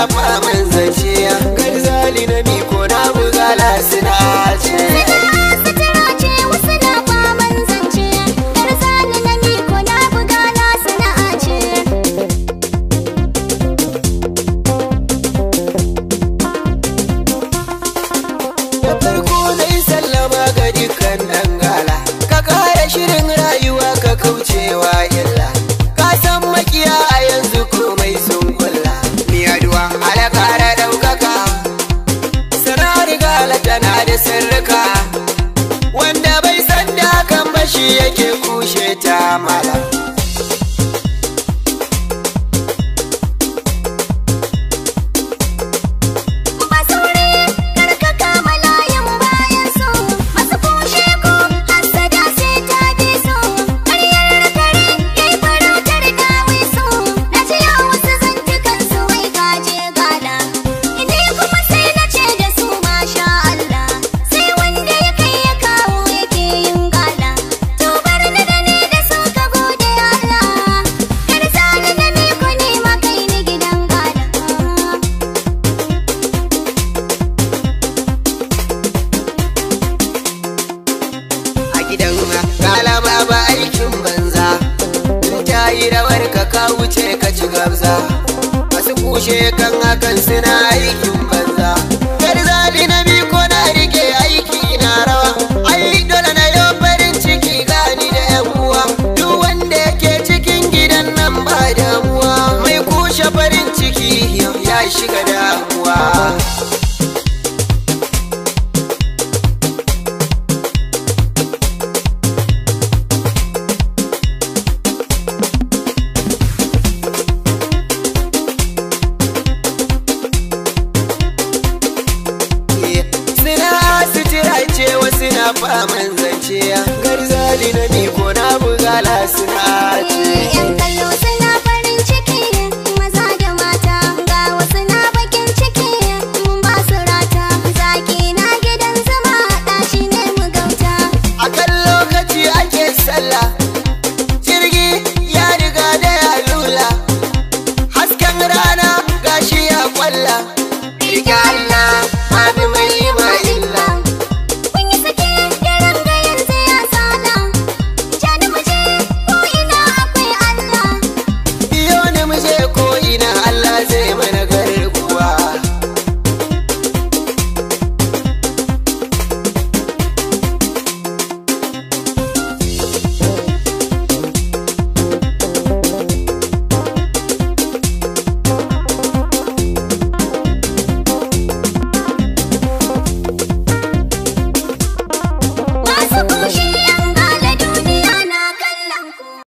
suna faman zance. Garzali na miko na bugala suna ce. Sutura ce wasu na faman zance. Garzali na miko na bugala sana'a ce. Da farko na yi sallama ga dukkan ɗan gala. Ka kara shirin rayuwa ka kaucewa illa. Ka san makiya a yanzu komai sun kulla. Miyaduwa ala kara ɗaukaka. Sana'ar gala tana da sirrika. Wanda bai san da hakan ba shi yake kushe ta mala. Ba sauri karka kama layin bayan su. Masu kushe ko hassada sai ta bi su. Karyar kare yayi farautar dawi su. Na ji yau wasu zantukan su wai gaje gala. Ni kuma sai na ce da su masha Allah. Sai wanda ya kai ya kawo yake yin gala. To bar ni da ni da su ka gode Allah. Garzali na miko ne ma kai ni gidan gala. A gidan gala ma ba aikin banza. In ta yi rawar ka ka wuce ka ci gabza. Masu kushe kan hakan suna aikin banza. Garzali na miko na rike aiki na rawa. Ai dole na yo farin ciki gani da yan uwa. Duk wanda yake cikin gidan nan ba damuwa. Mai kushe farin ciki ya shiga damuwa. Suna sutura ce wasu na faman zance. Garzali na miko na bugala suna ce. Yan kallo suna